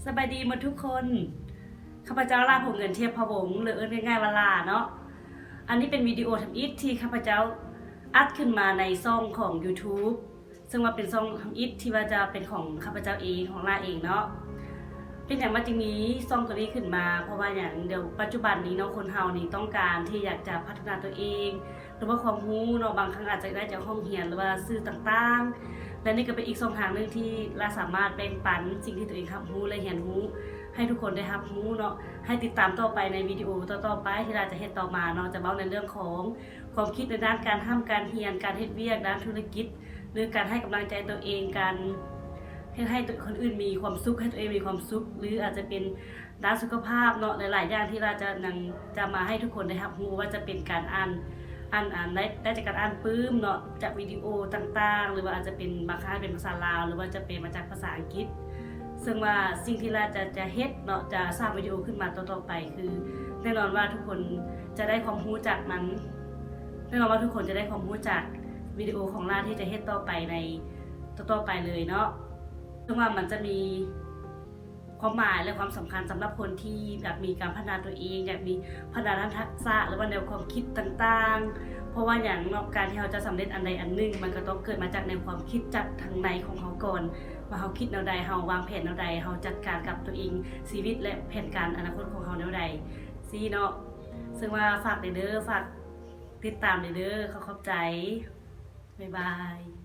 ສະບາຍດີໝົດທຸກຄົນ. ຂ້າພະເຈົ້າ ຫຼ້າ ພົງເງິນ ທຽບພະວົງ ຫຼື ເອີ້ນງ່າຍໆວ່າ ຫຼ້າ ເນາະ. ອັນນີ້ເປັນວິດີໂອທຳອິດທີ່ຂ້າພະເຈົ້າອັດຂຶ້ນມາໃນຊ່ອງຂອງ YouTube ເຊິ່ງວ່າເປັນຊ່ອງທຳອິດທີ່ວ່າຈະເປັນຂອງຂ້າພະເຈົ້າເອງ, ຂອງຫຼ້າເອງເນາະ. ເປັນຫຍັງວ່າຈຶ່ງມີຊ່ອງໂຕນີ້ຂຶ້ນມາ? ເພາະວ່າຫຍັງ? ດຽວປັດຈຸບັນນີ້ເນາະ, ຄົນເຮົານີ້ຕ້ອງການທີ່ຢາກຈະພັດທະນາຕົວເອງ ຫຼືວ່າຄວາມຮູ້ເນາະ, ບາງຄັ້ງອາດຈະໄດ້ຈາກຫ້ອງຮຽນ ຫຼືວ່າສື່ຕ່າງໆ ແລະ ນີ້ກໍເປັນອີກຊ່ອງທາງໜຶ່ງທີ່ຫຼ້າສາມາດແບ່ງປັນສິ່ງທີ່ຕົວເອງຮັບຮູ້ ແລະ ຮຽນຮູ້ ໃຫ້ທຸກຄົນໄດ້ຮັບຮູ້ເນາະ. ໃຫ້ຕິດຕາມຕໍ່ໄປໃນວິດີໂອຕໍ່ໆໄປທີ່ຫຼ້າຈະເຮັດຕໍ່ມາເນາະ, ຈະເວົ້າໃນເລື່ອງຂອງຄວາມຄິດໃນດ້ານການຮ່ຳການຮຽນ, ການເຮັດວຽກ, ດ້ານທຸລະກິດ ຫຼື ການໃຫ້ກຳລັງໃຈຕົວເອງ, ການເຮັດໃຫ້ຄົນອື່ນມີຄວາມສຸກ, ໃຫ້ຕົວເອງມີຄວາມສຸກ ຫຼື ອາດຈະເປັນ ດ້ານສຸຂະພາບເນາະ, ຫຼາຍໆຢ່າງທີ່ຫຼ້າຈະນຳ ຈະມາໃຫ້ທຸກຄົນໄດ້ຮັບຮູ້, ວ່າຈະເປັນການອ່ານ ອ່ານ ອ່ານ ໄດ້ ໄດ້ຈາກການອ່ານປຶ້ມເນາະ, ຈາກວິດີໂອຕ່າງໆ ຫຼືວ່າອາດຈະເປັນ ບາງຄັ້ງເປັນພາສາລາວ ຫຼືວ່າຈະແປມາຈາກພາສາອັງກິດ. ເຊິ່ງວ່າສິ່ງທີ່ຫຼ້າຈະ ຈະເຮັດເນາະ, ຈະສ້າງວິດີໂອຂຶ້ນມາຕໍ່ໆໄປ ຄືແນ່ນອນວ່າທຸກຄົນຈະໄດ້ຄວາມຮູ້ຈາກມັນ, ແນ່ນອນວ່າທຸກຄົນຈະໄດ້ຄວາມຮູ້ຈາກວິດີໂອຂອງຫຼ້າທີ່ຈະເຮັດຕໍ່ໄປໃນ ຕໍ່ໆໄປເລີຍເນາະ. ເຊິ່ງວ່າມັນຈະມີ ຄວາມໝາຍ ແລະ ຄວາມສຳຄັນສຳລັບຄົນທີ່ຢາກມີການພັດທະນາຕົວເອງ, ຢາກມີພັດທະນາດ້ານທັກສະ ຫຼືວ່າແນວຄວາມຄິດຕ່າງໆ. ເພາະວ່າຫຍັງເນາະ? ການທີ່ເຮົາຈະສຳເລັດອັນໃດອັນໜຶ່ງ ມັນກໍຕ້ອງເກີດມາຈາກແນວຄວາມຄິດຈາກທາງໃນຂອງເຮົາກ່ອນ ວ່າເຮົາຄິດແນວໃດ, ເຮົາວາງແຜນແນວໃດ, ເຮົາຈັດການກັບຕົວເອງ, ຊີວິດ ແລະ ແຜນການອະນາຄົດຂອງເຮົາແນວໃດ ຊີ້ເນາະ. ເຊິ່ງວ່າຝາກແດ່ເດີ, ຝາກຕິດຕາມແດ່ເດີ. ຂໍຂອບໃຈ. ບາຍບາຍ.